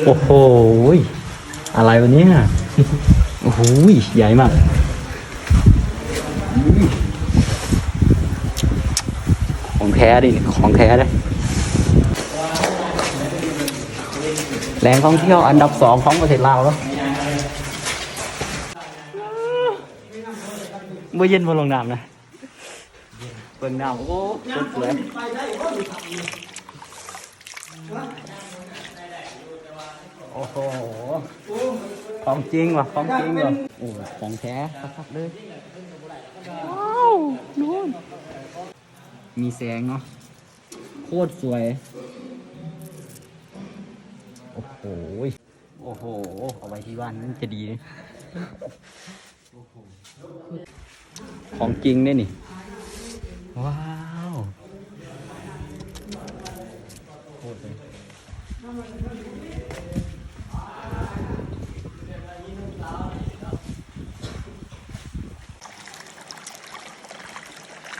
โอ้โห อะไรวะเนี่ย โอ้โห ใหญ่มาก ของแท้ดิ ของแท้เด้ แหล่งท่องเที่ยวอันดับสองของประเทศลาวเนาะ บ่เย็นบ่ลงน้ำนะ เบิ่งน้ำ โอ้ สวย โอ้โห ของจริงว่ะ ของจริงว่ะ โอ้ ของแท้คักๆ เลย ว้าว นู่น มีแสงเนาะ โคตรสวย โอ้โห โอ้โห เอาไว้ที่บ้านน่าจะดีเลย ของจริงเด้นี่ ว้าว โคตรเลย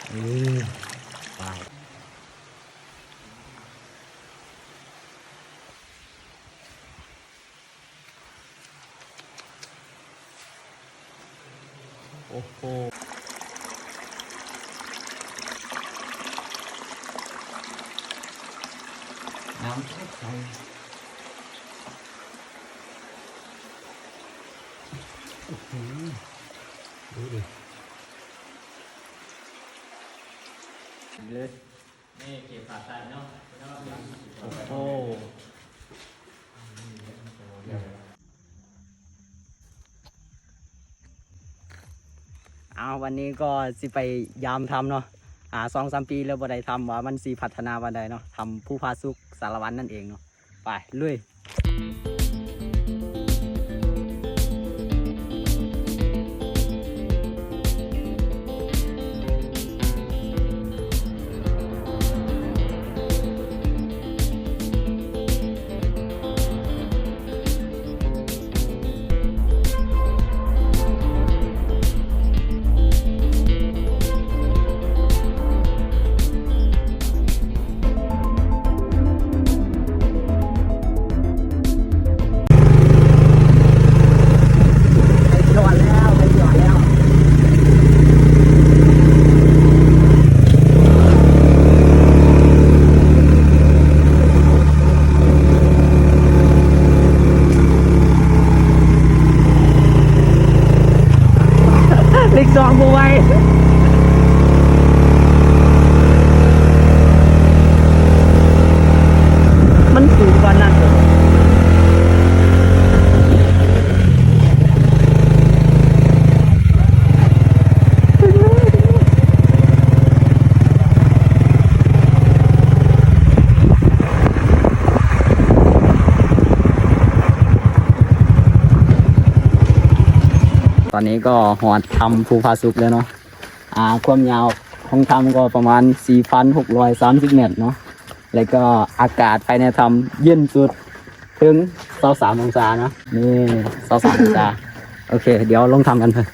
เออ ว้าว โอ้โห น้ำใส โอ้โห ดูดิ เลย โอ้โห เอา วันนี้ก็สิไปยามถ้ำเนาะ อ่า สองสามปีแล้วบ่ได้ถ้ำ ว่ามันสิพัฒนาปานใดเนาะ ถ้ำภูผาสุกสารวัตรนั่นเองเนาะ ไป ลุย ເລກສອງບໍ່ໄຫວ ມັນສູງປານນັ້ນ. ຕອນນີ້ກໍຮອດຖ້ຳພູຜາສຸກແລ້ວເນາະ. ອ່າ ຄວາມຍາວຂອງຖ້ຳກໍປະມານສີ່ພັນຫົກຮ້ອຍສາມສິບແມັດເນາະ ແລ້ວກໍອາກາດພາຍໃນຖ້ຳເຢັນສຸດ ເຖິງຊາວສາມອົງສາເນາະ ນີ້ ຊາວສາມອົງສາ. ໂອເຄ ດຽວລົງຖ້ຳກັນເພິ່ນ.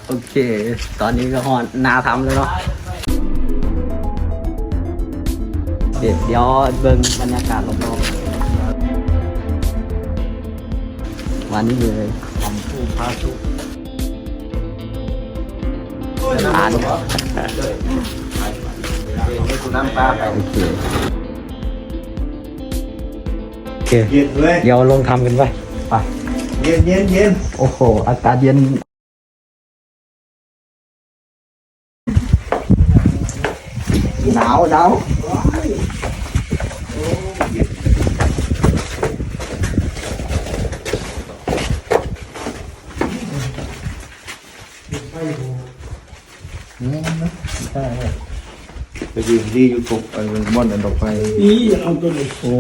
ໂອເຄ ຕອນນີ້ກໍຮອດໜ້າຖ້ຳແລ້ວເນາະ. ດຽວເບິ່ງບັນຍາກາດລອບໆ ວ່ານີ້ເລີຍ ຖ້ຳພູຜາສຸກ. ຜ່ານ ໂອເຄ ໂອເຄ ເຢັນເວີຍ ດຽວລົງຖ້ຳກັນໄປ ໄປ ເຢັນ ເຢັນ ເຢັນ. ໂອ້ໂຫ ອາກາດເຢັນ. ໜາວ ໜາວ. ເປັນໄຟບໍ່? ແມ່ນນະ ໄດ້ແລ້ວ ໄປຢືນດີຢູ່ກົກ ອັນ ບ່ອນອັນດອກໄຟ ນີ້ເອົາຕົວນີ້ ໂອ້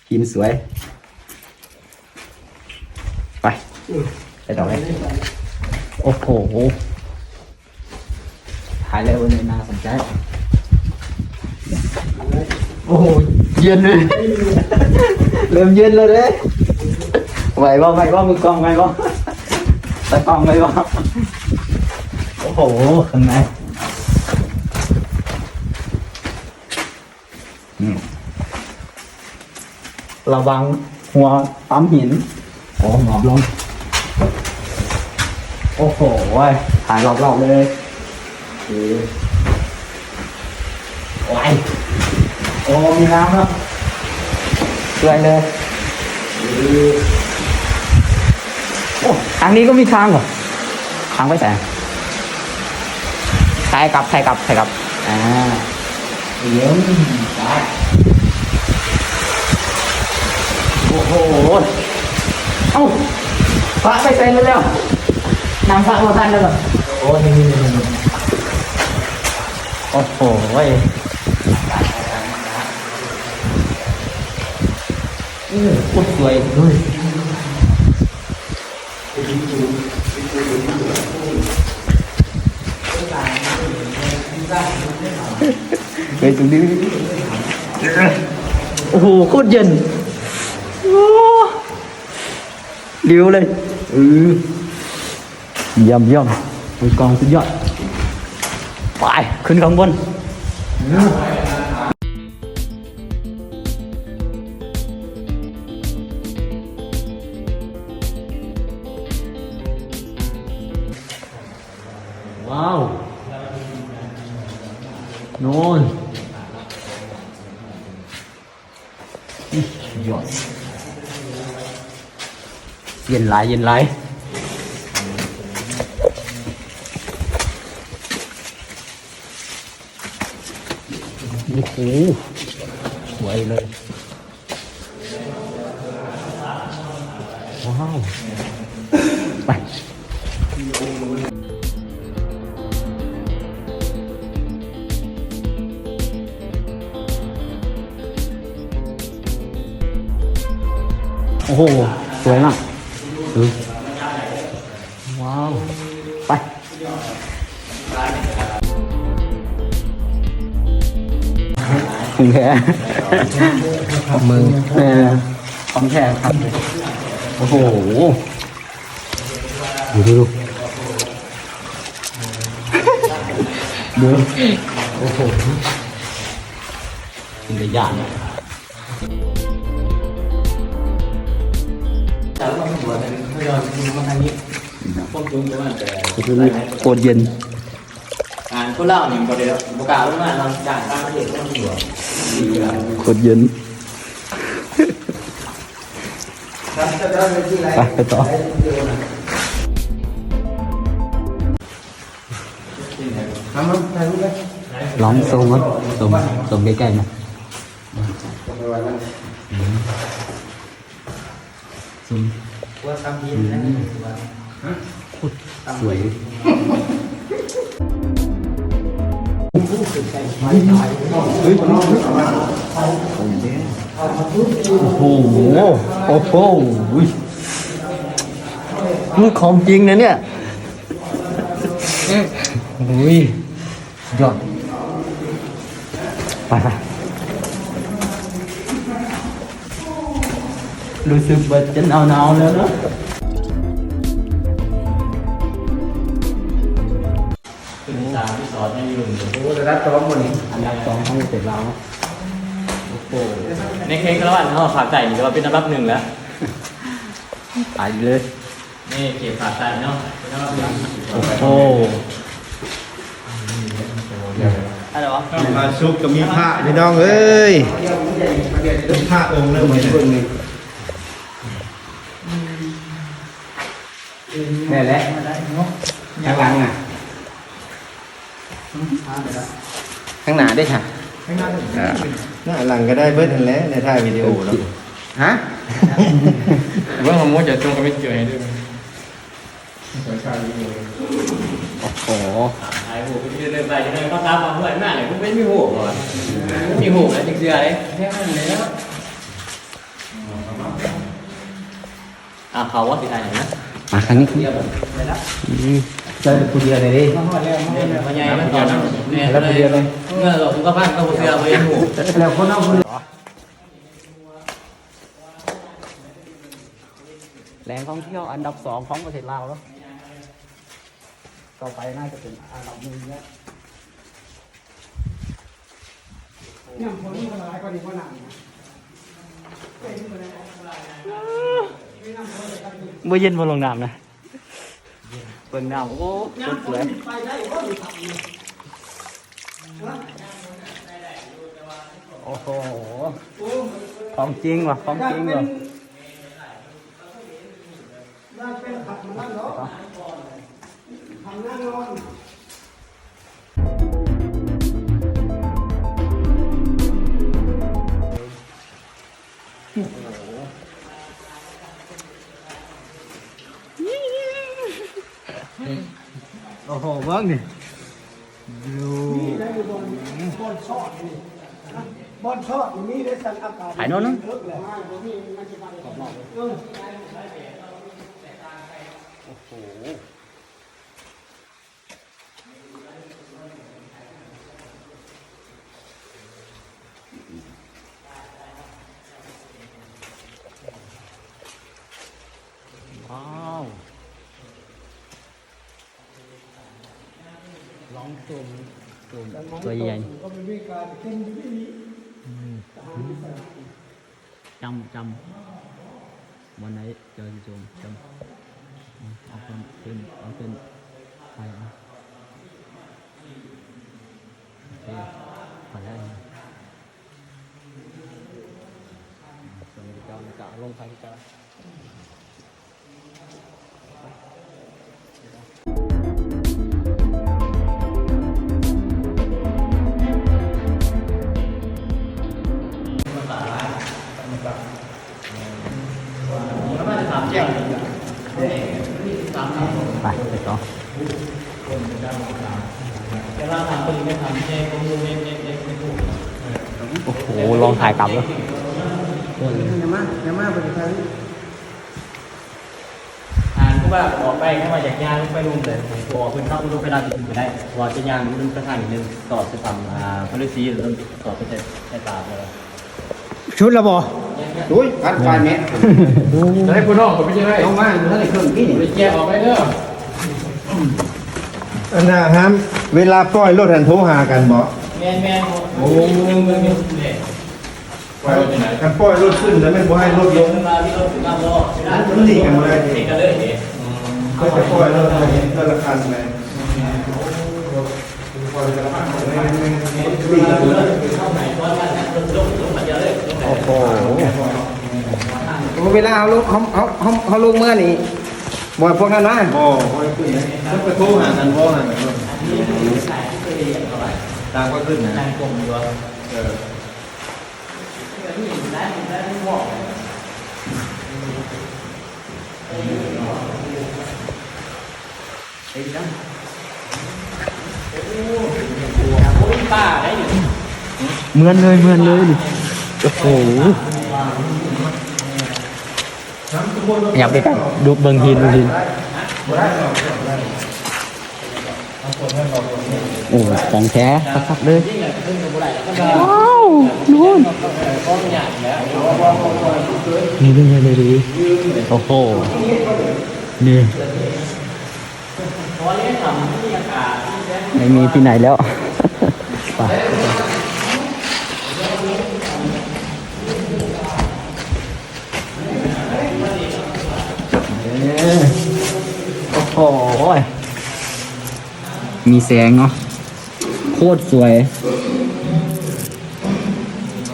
ຫີນສວຍ ໄປ ໄປຕໍ່ເລີຍ ໂອ້ໂຫ ຖ່າຍແລ້ວເບິ່ງໜ້າສົນໃຈ ໂອ້ໂຫ ເຢັນເລີຍ ເລີ່ມເຢັນແລ້ວເດ້ ໄຫວບໍ່ ໄຫວບໍ່ ມືກ້ອງ ໄຫວບໍ່ ຕາກ້ອງ ໄຫວບໍ່ ໂອ້ໂຫ ຂ້າງໃນ ອືມ ລະວັງຫົວຕຳຫີນ ໂອ້ ໝອບລົງ ໂອ້ໂຫ ຖ່າຍຮອບໆເລີຍ ໂອ້ຍ ໂອ້ ມີນ້ຳເນາະ ຊ່ວຍເລີຍ ໂອ້ ທາງນີ້ກໍມີທາງເຫາະ ທາງໄປໃສ ຖ່າຍກັບ ຖ່າຍກັບ ຖ່າຍກັບ ອ່າ ໂອ້ໂຫ ເອົ້າ ພະໄປໃສແລ້ວ ນາງພະບໍ່ທັນແລ້ວ ໂອ້ ນີ້ ໂອ້ໂຫ ໂອ້ ໂຄດສວຍເລີຍ. ເຮີ້ຍ ຕົງນີ້ ໂອ້ໂຫ ໂຄດເຢັນ ໂອ້ ຫຼິວເລີຍ ເອີ ຢ້ຽມໆ ມືກ້ອງສຸດຍອດ ໄປ ຂຶ້ນຂ້າງບົນ. ວ້າວ ໂນ່ນ ຍອດ ເຢັນຫຼາຍ ເຢັນຫຼາຍ. ໂອ້ໂຫ ສວຍເລີຍ ວ້າວ ໄປ ໂອ້ໂຫ ສວຍມາກ ເອີ ວ້າວ ໄປ. ຂອງແທ້ ຂອງມື ເອີ ຂອງແທ້ຄັບ ໂອ້ໂຫ ດູ ດູ ດູ ໂອ້ໂຫ ເປັນຕາຢ້ານ. ໂຄດເຢັນ ອ່າ ຄົນລາວນີ້ບໍ່ໄດ້ ບໍ່ກ້າລົງມາເນາະ ຢ້ານຕ່າງປະເທດ ຄົນຕົວະ ໂຄດເຢັນ ໄປ ໄປຕໍ່. ລອງຊົມເບິ່ງ ຊົມ ຊົມໃກ້ໆ ນະ ຊົມ ໂຄດສວຍ. ໂອ້ໂຫ ໂອ້ໂຫ ມັນຂອງຈິງນະເນຍ. ໂອ້ຍ ຍອດ ໄປ ໄປ ຮູ້ສຶກວ່າຈະໜາວໆ ແລ້ວເນາະ. ຂຶ້ນສາມ ທີ່ສອງ ຍັງຢູ່ ໂອ້ ລະດັບສອງບໍ່ນີ້ ອັນດັບສອງຂອງປະເທດລາວ. ໂອ້ໂຫ ໃນແຂ່ງຄາລາວານເຮົາພາກໃຕ້ນີ້ຖືວ່າເປັນອັນດັບໜຶ່ງແລ້ວ ໄປເລີຍ. ນີ້ເຂດພາກໃຕ້ເນາະ ໂອ້ໂຫ ມາສຸກກໍມີພະ ພີ່ນ້ອງເອີຍ ມີພະອົງໜຶ່ງ. ແມ່ນແຫຼະ ທາງຫຼັງນະ. ທາງໜ້າເດ້ຊະ ທາງໜ້າ ເອີ ໜ້າຫຼັງກໍໄດ້ເບິດຫັ້ນແຫຼະ ໃນຖ່າຍວິດີໂອເນາະ. ຮະ ເບິ່ງ ໂອ້ໂຫ ຈະຈົ່ງຄອມເມັນເຈີໃຫ້ເດີ. ໂອ້ໂຫ ຖ່າຍຮູບໄປເລື້ອຍໆ ເຂົາຖາມວ່າຫ້ວຍມານີ້ ມັນມີຮູບບໍ່ວະ? ມັນມີຮູບແລ້ວຈັ່ງເຊື່ອເດ້ ແນວນັ້ນແຫຼະ. ອ່າ ເຂົາວ່າຊິຖ່າຍຫຍັງນະ? ມາທາງນີ້ ຜູ້ດຽວໄດ້ລະ. ອືມ ໃສ່ຜູ້ດຽວໄດ້ເດ້ ມາຮອດແລ້ວ ມາຮອດແລ້ວ ພໍ່ໃຫຍ່ມາກ່ອນນະ ແມ່ນ ແລ້ວຜູ້ດຽວເລີຍ ເມື່ອເຮົາສຸຂະພາບກໍບໍ່ເຊື່ອ ບໍ່ເຫັນຮູບ ແລ້ວຄົນເຮົາ ແຫຼ່ງທ່ອງທ່ຽວອັນດັບສອງຂອງປະເທດລາວເນາະ ຕໍ່ໄປໜ້າຈະເປັນອັນດັບໜຶ່ງແລ້ວ. ນ້ຳຝົນມັນກໍຫຼາຍກວ່ານີ້ບໍ່ ນ້ຳນະ ບໍ່ເຢັນບໍ່ ລົງນ້ຳນະ ເບິ່ງນ້ຳ ໂອ້ ສົດສວຍ ໂອ້ໂຫ ຂອງຈິງວ່ະ ຂອງຈິງວ່ະ. ໂອ້ໂຫ ເບິ່ງນີ້ ວິວ ມີໄດ້ຢູ່ບ່ອນ ບ່ອນຊອດນີ້ ບ່ອນຊອດນີ້ມີໄດ້ ຊັ້ນອາກາດ ຖ່າຍໂນ່ນເນາະ ເລິກແຫຼະ ບໍ່ມີມັນຊິໄປ ເອີ ໂອ້ໂຫ. ວ້າວ ລອງໂຈມ ໂຈມຕົວໃຫຍ່ ອືມ ຈຳ ຈຳ ບ່ອນໃດເຈົ້າຊິໂຈມ ຈຳ ເອົາເພິ່ນ ເອົາເພິ່ນ ໄປ ເອົາ ໂອເຄ ໄປແລ້ວ ສ່ວນເຈົ້ານີ້ກະລົງໄປຄືກັນ. ໄປ ໄປຕໍ່ ໂອ້ໂຫ ລອງຖ່າຍກັບເດີ້ ຢ່າມາ ຢ່າມາ ບໍ່ໄດ້ຖ່າຍ. ອ່າ ຄືວ່າອອກໄປ ຖ້າວ່າຢາກຍ່າງລົງໄປລຸ່ມເລີຍ ບໍ່ ເພິ່ນຂັບລົງໄປລາວຈະຂຶ້ນໄປໄດ້ ເພາະວ່າຈະຍ່າງລົງໄປທາງໜຶ່ງ ຕອດໄປຕາມ ອ່າ ພະລືສີ ແລ້ວຕອດໄປໃສ່ ໃສ່ປ່າເລີຍ. ສຸດແລ້ວບໍ່? ໂອ້ຍ ພັນປາຍແມັດ ຈະໄດ້ຜູ້ນ້ອງກໍໄປຈັ່ງໄດ້ ເອົາມາ ບໍ່ທັນໄດ້ເຄິ່ງປີນີ້ ໄປແຈກອອກໄປເດີ້. ອັນນ່າ ຫາມ ເວລາປ່ອຍລົດຫັ້ນໂທຫາກັນບໍ່? ແມ່ນໆ ໂອ້ ຄັນປ່ອຍລົດຂຶ້ນແລ້ວແມ່ນບໍ່ໃຫ້ລົດລົງ ມັນໜີກັນບໍ່ໄດ້ເດ້ ເພິ່ນຈະປ່ອຍລົດໃຫ້ເທື່ອລະຄັນໄດ໋. ໂອ້ໂຫ ເວລາເຮົາລົງ ເຮົາ ເຮົາ ເຮົາ ເຮົາລົງເມືອນີ້ ບໍ່ໃຫ້ພວກນັ້ນມາ ບໍ່ ບໍ່ໃຫ້ຂຶ້ນເດ້ ເພິ່ນກະໂທຫາກັນບໍ່ຫັ້ນ ຕ່າງກະຂຶ້ນນະ ເອີ. ເໝືອນເລີຍ ເໝືອນເລີຍນີ້ ໂອ້ໂຫ ຫຍັບໃກ້ໆ ດູເບິ່ງຫີນ ດູຫີນ. ໂອ້ ຂອງແທ້ຄັກໆເລີຍ ວ້າວ ໂອ້ໂຫ ນີ້ ນີ້ ນີ້ ນີ້ ໂອ້ໂຫ ນີ້ ໄມ່ມີທີ່ໄຫນແລ້ວ ໄປ. ເອີ ໂອ້ໂຫ ມີແສງເນາະ ໂຄດສວຍ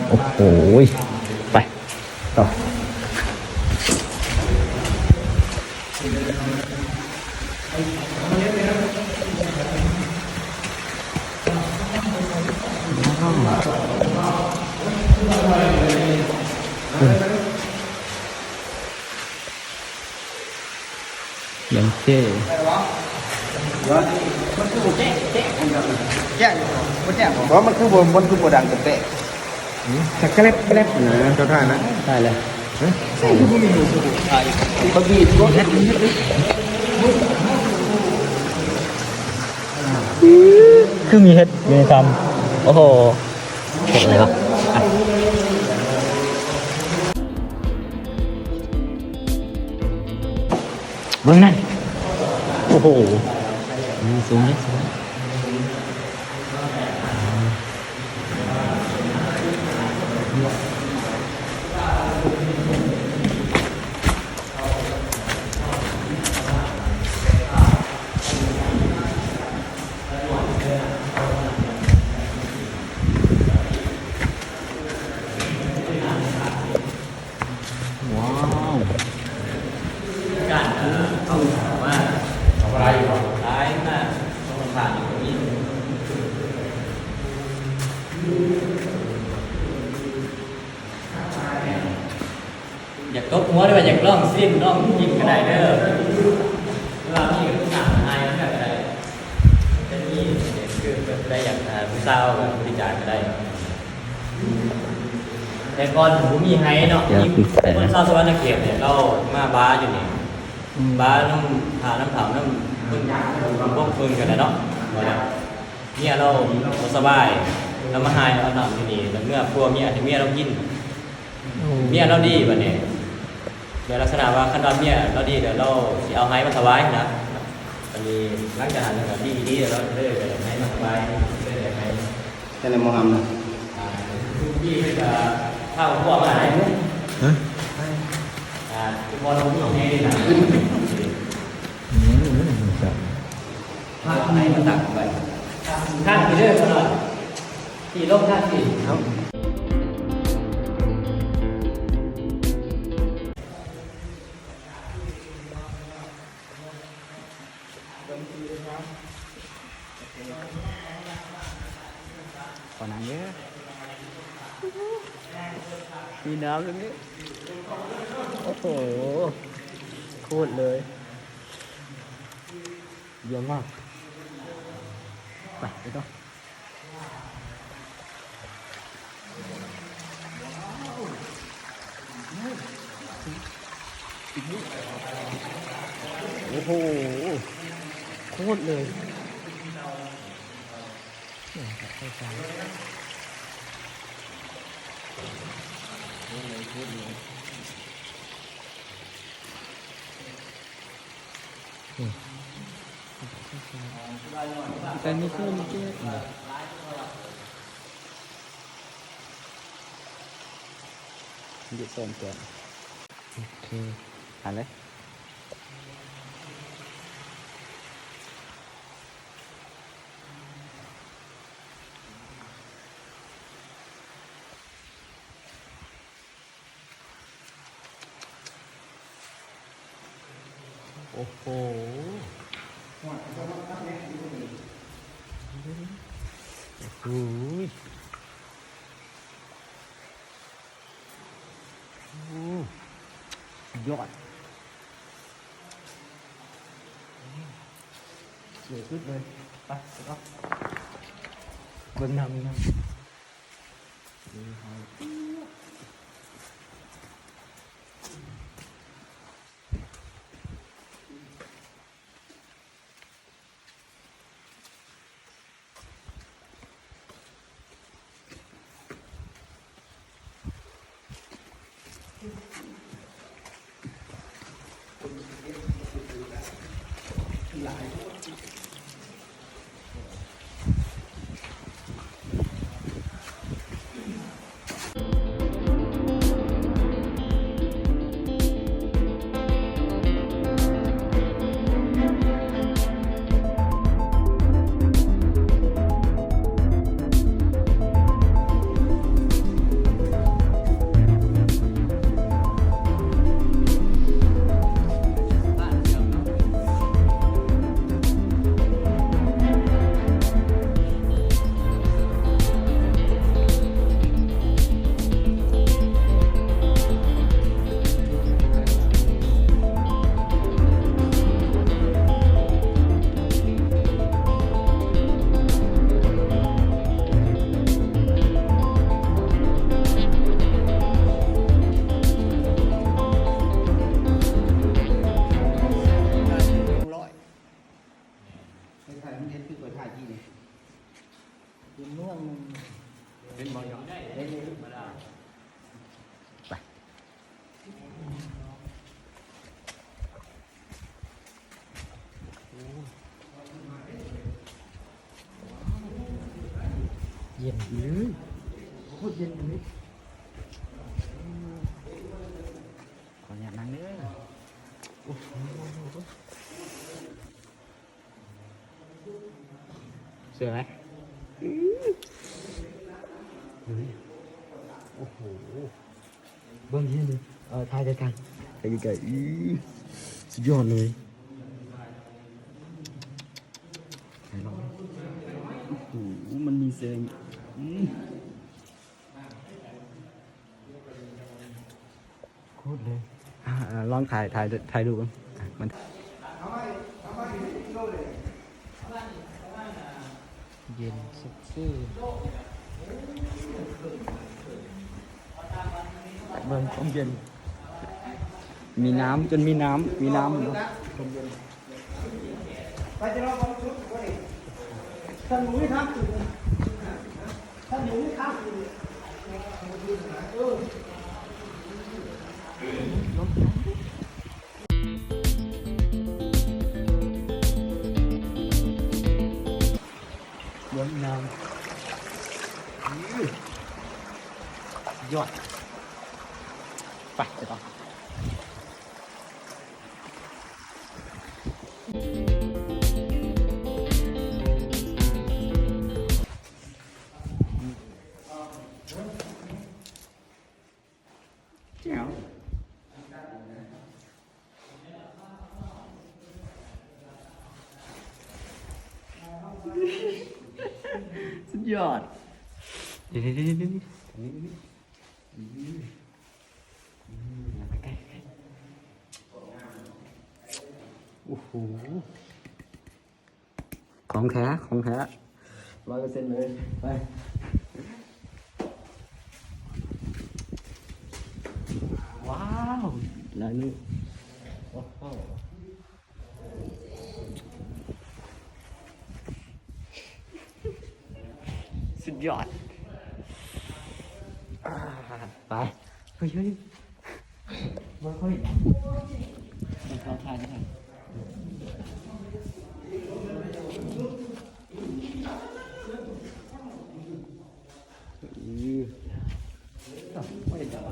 ໂອ້ໂຫ ໄປຕໍ່. ແບ ໂອເຄ ມັນຄືບໍ່ແຈ້ງ ແຈ້ງ ແຈ້ງຢູ່ບໍ່? ແຈ້ງຢູ່ບໍ່? ບໍ່ແຈ້ງບໍ່? ບໍ່ ມັນຄືບໍ່ ມັນຄືບໍ່ດັງແຕະ ອືມ ສະແກລັບແກລັບນະ ເຈົ້າຖ່າຍນະ ຖ່າຍເລີຍ ຮະ ເຮັດ ຄືມີເຫັດຢູ່ໃນຖ້ຳ ໂອ້ໂຫ ເຫັດອະໄລວະ? ອ່ະ ເບິ່ງນັ້ນ ໂອ້ໂຫ ສູງເດ້ ສູງ. ວ້າວ ການເຂົ້າມາ ຫຼາຍມາກ ສອງສາມທ່ານນີ້ກໍມີ ຢາກຕົບຫົວ ຫຼືວ່າຢາກລອງຊີມ ລອງກິນກໍໄດ້ເດີ ຫຼືວ່າມີກໍສັ່ງໃຫ້ເຮົາກໍໄດ້ ຈະມີ ຄືເພິ່ນຜູ້ໃດຢາກ ອ່າ ຜູ້ສາວກໍບໍລິຈາກກໍໄດ້. ແຕ່ກ່ອນບໍ່ມີໄຮເນາະ ມີຄົນຊາວສະຫວັນນະເຂດນີ້ ລາວມາບາຢູ່ນີ້ ອືມ ບານຳພະນຳເຖົ້າ ນຳເພິ່ນ ພວກເພິ່ນກັນແຫຼະເນາະ ວ່າແລ້ວ ເມຍລາວບໍ່ສະບາຍ ລາວມາໄຮເອົານ້ຳຢູ່ນີ້ ແລ້ວເມື່ອຜົວເມຍໃຫ້ເມຍລາວກິນ ໂອ້ ເມຍລາວດີບັດນີ້ ແບບລັກສະນະວ່າ ຄັນວ່າເມຍລາວດີແລ້ວ ລາວຊິເອົາໄຮມາຖວາຍນະ ບັດນີ້ຫຼັງຈາກນັ້ນລາວກໍດີອີ່ຫຼີ ລາວເລີຍເອົາໄຮມາຖວາຍ ເລີຍໄດ້ໄຮ ແຕ່ໃນໝໍຮຳນະ ອ່າ ທຸກປີເພິ່ນກໍພາຄອບຄົວມາໄດ້ ຮະ ອ່າ ຄືບໍ່ມີແຮງນີ້ນະ ອືມ ພາໃຫ້ມາຕັກໄວ້ ທາງທີ່ເດີ ທີ່ລົງທາງທີ່ ເອົາ ຂໍນັ່ງເດີ ມີນ້ຳຕະນີ້ ໂອ້ໂຫ ໂຄດເລີຍ ຢ້ຽມມາກ ໄປ ໄປຕໍ່. ໂອ້ໂຫ ໂຄດເລີຍ ໂຄດເລີຍ. ອືມ ແຕ່ມີເຄື່ອງມີແກ້ວ ມີແຕ່ສອງແກ້ວ ໂອເຄ ຫາເລີຍ. ໂອ້ໂຫ ໂອ້ໂຫ ໂອ້ ສຸດຍອດ ສວຍສຸດເລີຍ ໄປ ໄປຕໍ່ ເບິ່ງນ້ຳ ເບິ່ງນ້ຳ. ໂ ເມືອງໜຶ່ງ ເຫັນບໍ່? ເຫັນຢູ່ ໄປ. ເຢັນ ໂຄດເຢັນເລີຍ. ຂໍອະນຸຍາດນັ່ງເດີ. ໂອ້ໂຫ ສວຍໄໝ? ອື ເຮີ້ຍ ໂອ້ໂຫ ເບິ່ງເຫັນ ເອີ ຖ່າຍໄກໆ ຖ່າຍໄກໆ ອື ສຸດຍອດເລີຍ. ໂອ້ໂຫ ມັນມີແສງ ອື ໂຄດເລີຍ. ອ່າ ລອງຖ່າຍ ຖ່າຍ ຖ່າຍຮູບເບິ່ງ ອ່າ ມັນເຢັນສົດຊື່ນ. ເບິ່ງຄວາມເຢັນ ມີນ້ຳ ຈົນມີນ້ຳ ມີນ້ຳເນາະ ຄວາມເຢັນ. ເບິ່ງນ້ຳ ຍອດ ໄປ ໄປຕໍ່. ແຈ່ວ ສຸດຍອດ. ເດ ເດ ເດ ເດ ເດ ເດ ເດ ເດ ໃກ້ໆ ໂອ້ໂຫ ຂອງແທ້ ຂອງແທ້ ຮ້ອຍເປີເຊັນເລີຍ. ໄປ ວ້າວ ລາຍນີ້ ໂອ້ໂຫ ສຸດຍອດ. ອ່າ ໄປ ເຮີ້ຍ ເຮີ້ຍ ເບິ່ງເຂົາເຮັດ ເບິ່ງເຂົາຖ່າຍ ຖ່າຍ ອື ເຂົາເຮັດຫຍັງ?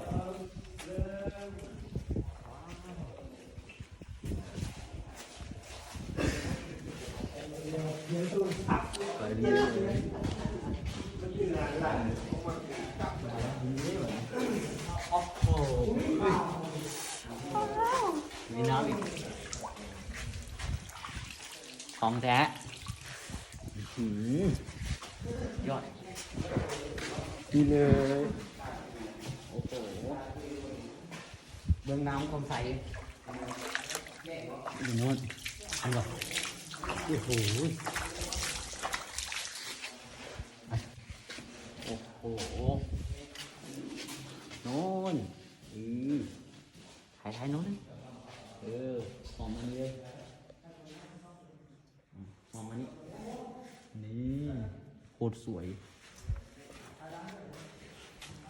ໂອ້ໂຫ ມີນ້ຳອີກ ຂອງແທ້ ອື ຍອດ ນີ້ເລີຍ ໂອ້ໂຫ ເບິ່ງນ້ຳຄວາມໃສ ໂອ້ໂຫ ໂອ້ໂຫ ໂນ່ນ ອື ຖ່າຍ ຖ່າຍໂນ່ນ ເອີ ຫອມອັນນີ້ເລີຍ ອື ຫອມອັນນີ້ ນີ້ ໂຄດສວຍ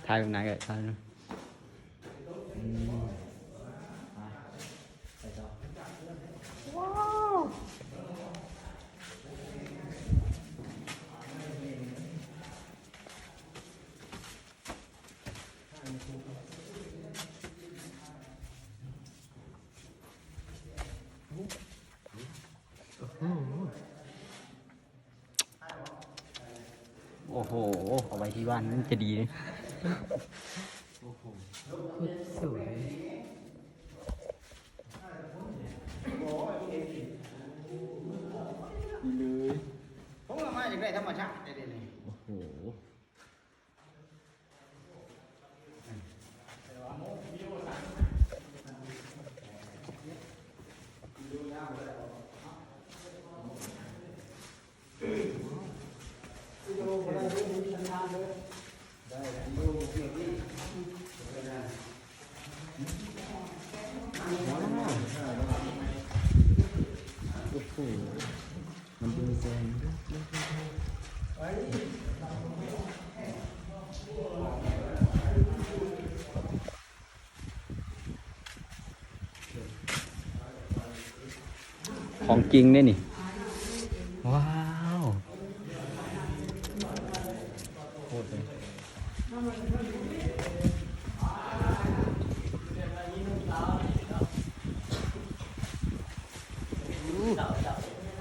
ຖ່າຍແບບໃດກໍໄດ້ ຖ່າຍ ອື ໄປ ໄປຕໍ່ ວ້າວ. ໂອ້ໂຫ ເອົາໄວ້ທີ່ບ້ານມັນຈະດີເດ. ໂອ້ໂຫ ໂຄດສວຍ ນີ້ເລີຍ. ຜົມລະໄມ້ຢາກໄດ້ທຳມະຊາດເດນີ້. ໂອ້ໂຫ. ໂອ້ໂຫ ມັນເປັນແສງ. ຂອງຈິງເດ້ນີ້. ວ້າວ ໂຄດເລີຍ.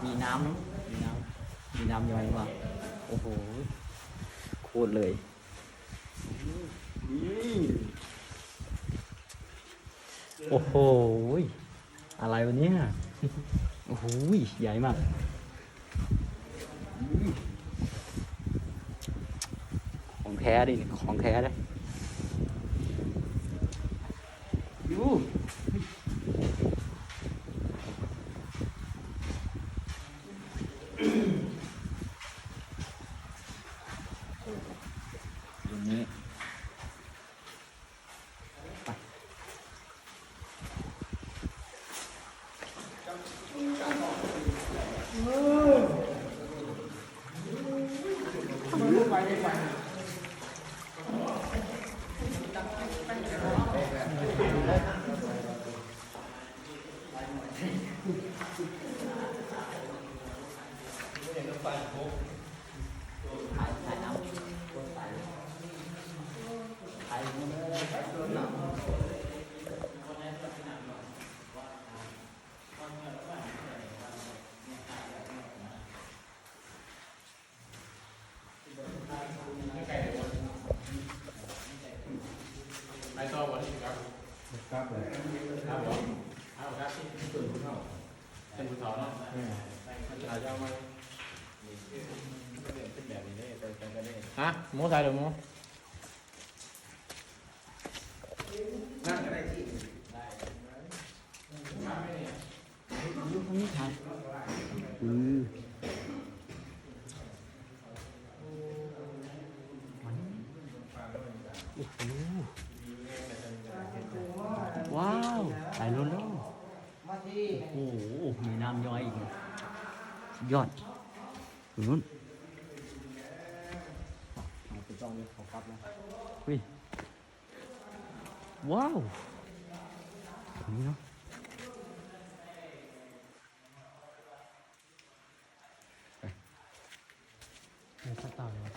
ມີນ້ຳ ມີນ້ຳ ມີນ້ຳຍ້ອຍວ່າ. ໂອ້ໂຫ ໂຄດເລີຍ. ໂອ້ໂຫ ອາໄລວະເນີ້ຍ. ໂອ້ໂຫ ໃຫຍ່ມາກ. ຂອງແທ້ເດ້ ຂອງແທ້ເດ້. ຮະ ໝູໃສ່ເດີໝູ. ອືມ ໂອ້ໂຫ ວ້າວ ໄປໂລດໆ. ໂອ້ໂຫ ມີນ້ຳຍ້ອຍອີກ ສຸດຍອດ. ອຸ້ຍ ວ້າວ ນີ້ເນາະ. ໄປ ໄປສັກຕາເລີຍ.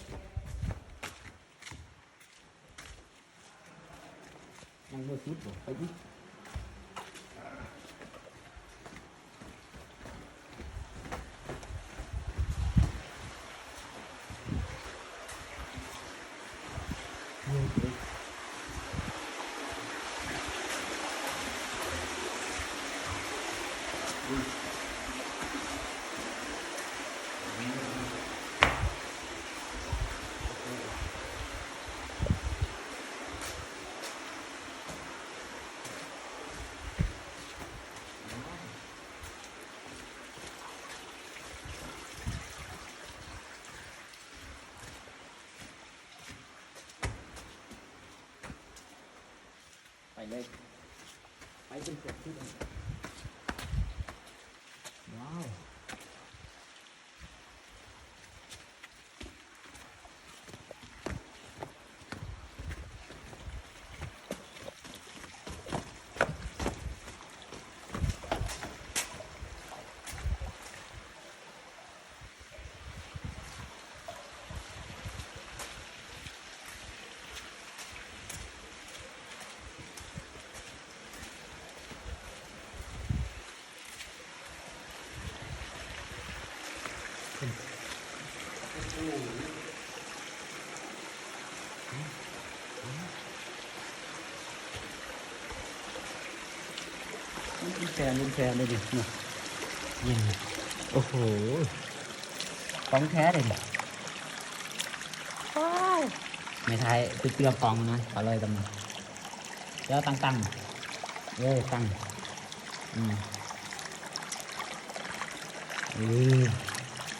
ຍັງບໍ່ສຸດບໍ່? ໄປອີກ. ໄປເລີຍ ໄປຈົນເກືອບສຸດ. ວ້າວ. ແຊນ ແຊນເດ້ນີ້ເນາະ. ໂອ້ໂຫ ຂອງແທ້ເດ້ນີ້. ວ້າວ ແມ່ໄທ ໄປເຈື່ອມປອງນະ ປາລອຍກັບມັນ. ແລ້ວຕັ້ງໆ ເອີ ຕັ້ງ ອືມ ເອີ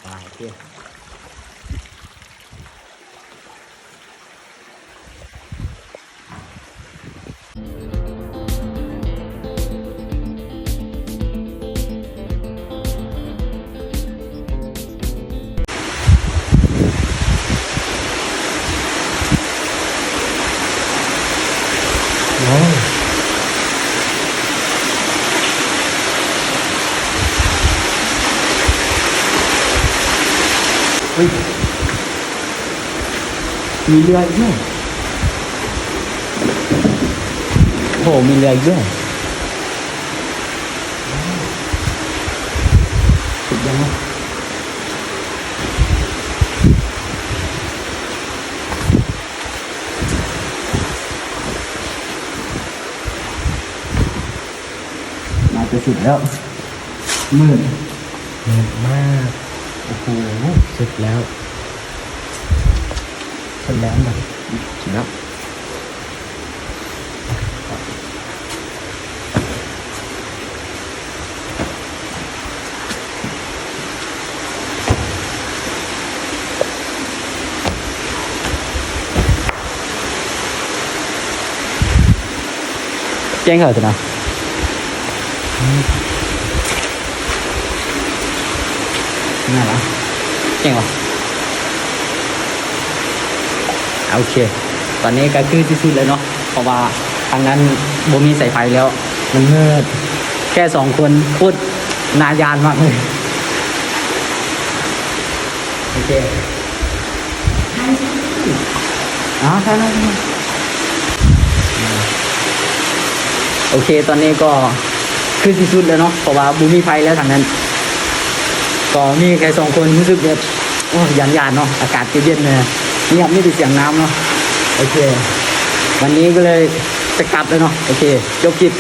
ປາເຈົ້. ວ້າວ. ເຮີ້ຍ ມີເຮືອອີກແລ້ວ. ໂອ້ ມີເຮືອອີກແລ້ວ. ສຸດຍອດເນາະ. ໜ້າຈະສຸດແລ້ວ. ມືດ ມືດມາກ. ໂອ້ໂຫ ສຸດແລ້ວ ສຸດແລ້ວນະ ສຸດແລ້ວ. ແຈ້ງເຂົາຊະນະ. ນັ້ນລະ ແຈ້ງວະ. ໂອເຄ ຕອນນີ້ກໍຄືຊິສຸດແລ້ວເນາະ ເພາະວ່າທາງນັ້ນບໍ່ມີສາຍໄຟແລ້ວ ມັນມືດ. ແຄ່ສອງຄົນ ໂຄດໜ້າຢ້ານມາກເລີຍ. ໂອເຄ ອ່າ ໄດ້ໆ ໂອເຄ ຕອນນີ້ກໍຄືຊິສຸດແລ້ວເນາະ ເພາະວ່າບໍ່ມີໄຟແລ້ວທາງນັ້ນ ກໍມີແຄ່ສອງຄົນ. ຮູ້ສຶກແບບ ໂອ້ ຢ້ານໆ ເນາະ ອາກາດກໍເຢັນແນ່ ງຽບມີແຕ່ສຽງນ້ຳເນາະ. ໂອເຄ ວັນນີ້ກໍເລີຍຈະກັບແລ້ວເນາະ. ໂອເຄ ຈົບຄລິບ.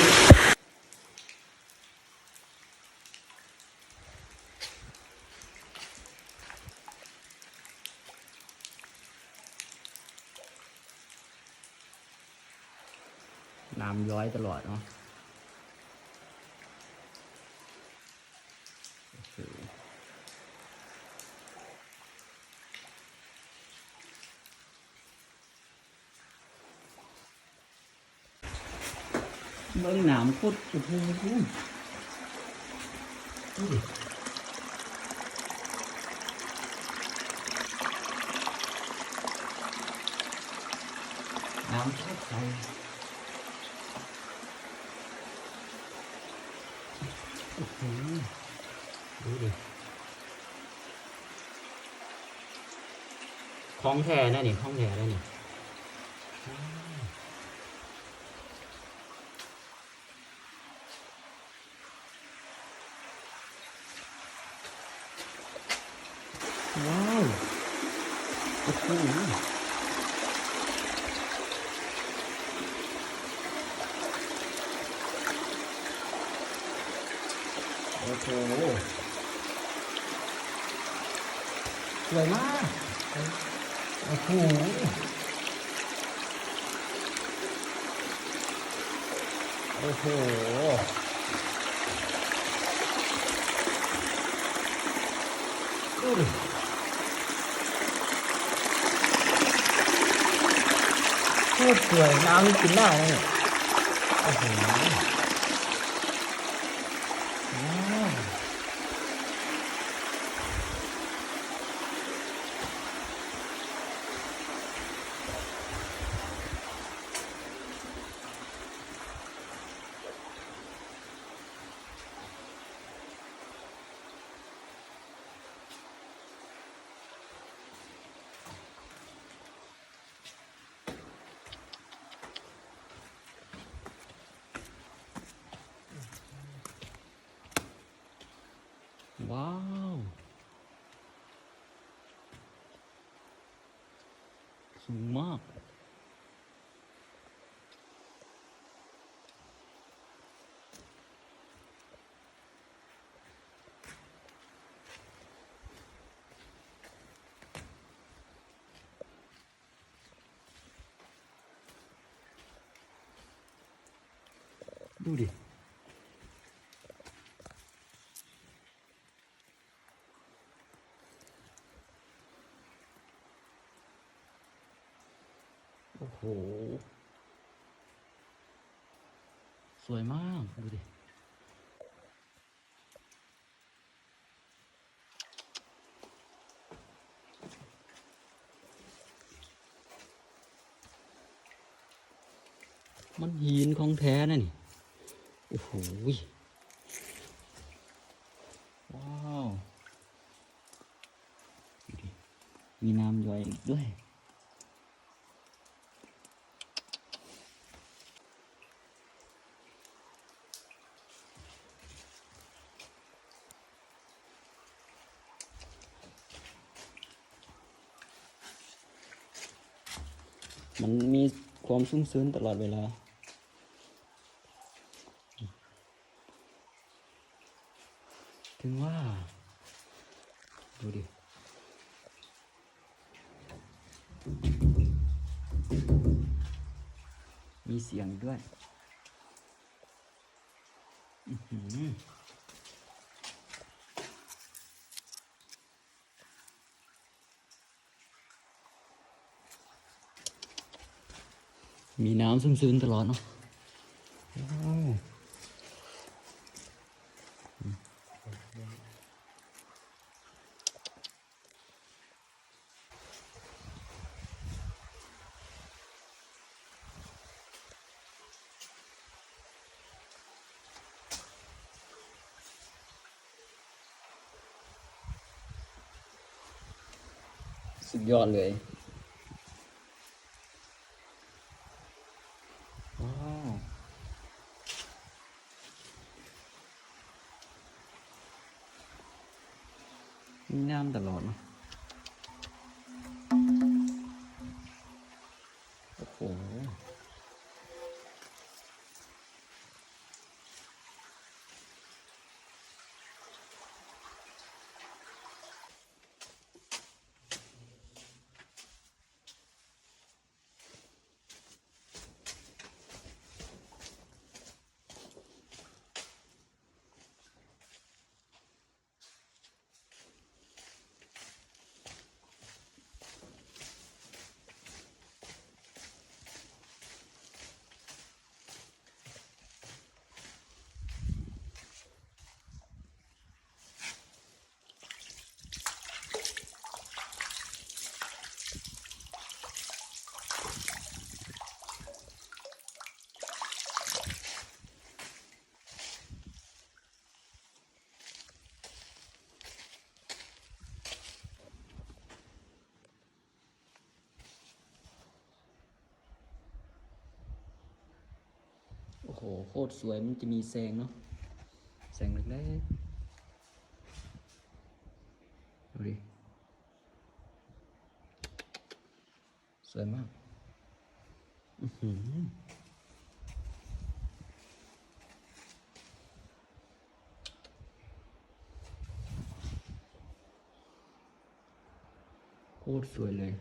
ນ້ຳຍ້ອຍຕະຫຼອດເນາະ. ໂອ້ໂຫ ເບິ່ງນ້ຳໂຄດ ໂອ້ໂຫ ດູດິ ນ້ຳໂຄດໃສ. ໂອ້ໂຫ ດູດິ ຂອງແທ້ນະນີ້ ຂອງແທ້ເດ້ນີ້. ວ້າວ ໂອ້ໂຫ ໂອ້ໂຫ ສວຍມາກ ໂອ້ໂຫ. ໂອ້ໂຫ ໂອ້ໂຫ ສວຍ ນ້ຳນີ້ກິນໄດ້ນະນີ້ ໂອ້ໂຫ ວ້າວ. ວ້າວ ສູງມາກ. ດູດິ ໂອ້ໂຫ ສວຍມາກ ດູດິ. ມັນຫີນຂອງແທ້ນະນີ້ ໂອ້ໂຫ ວ້າວ ດູດິ ມີນ້ຳຍ້ອຍອີກດ້ວຍ. ມັນມີຄວາມຊຸ່ມຊືນຕະຫຼອດເວລາ. ເຖິງວ່າ ດູດິ ມີສຽງດ້ວຍ. ອືຫື ມີນ້ຳຊຸ່ມຊືນຕະຫຼອດເນາະ. ວ້າວ. ສຸດຍອດເລີຍ. ວ້າວ. ມີນ້ຳຕະຫຼອດເນາະ. ໂອ້ໂຫ. ໂອ້ໂຫ ໂຄດສວຍ. ມັນຈະມີແສງເນາະ ແສງເລັກໆ ດູດິ ສວຍມາກ. ອືຫື ໂຄດສວຍເລີຍ.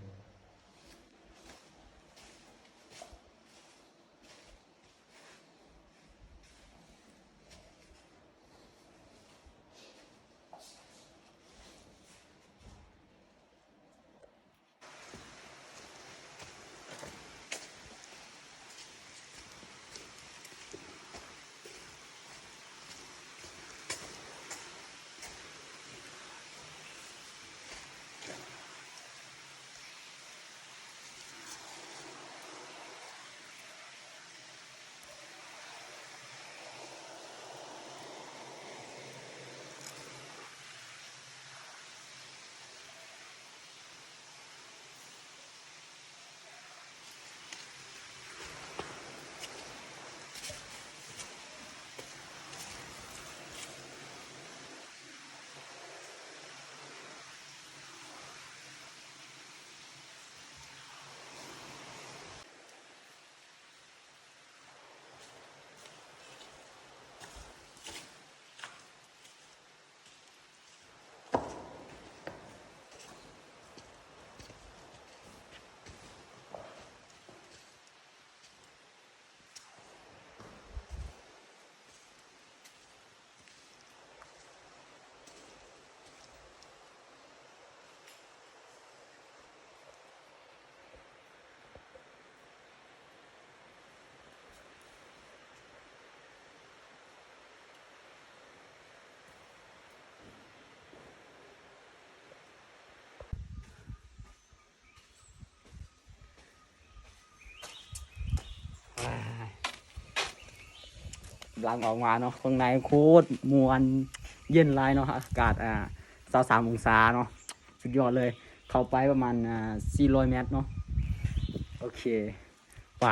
ກຳລັງອອກມາເນາະ ຂ້າງໃນໂຄດມ່ວນ ເຢັນຫຼາຍເນາະ ອາກາດ ອ່າ ຊາວສາມອົງສາເນາະ ສຸດຍອດເລີຍ. ເຂົ້າໄປປະມານ ອ່າ ສີ່ຮ້ອຍແມັດເນາະ. ໂອເຄ ໄປ.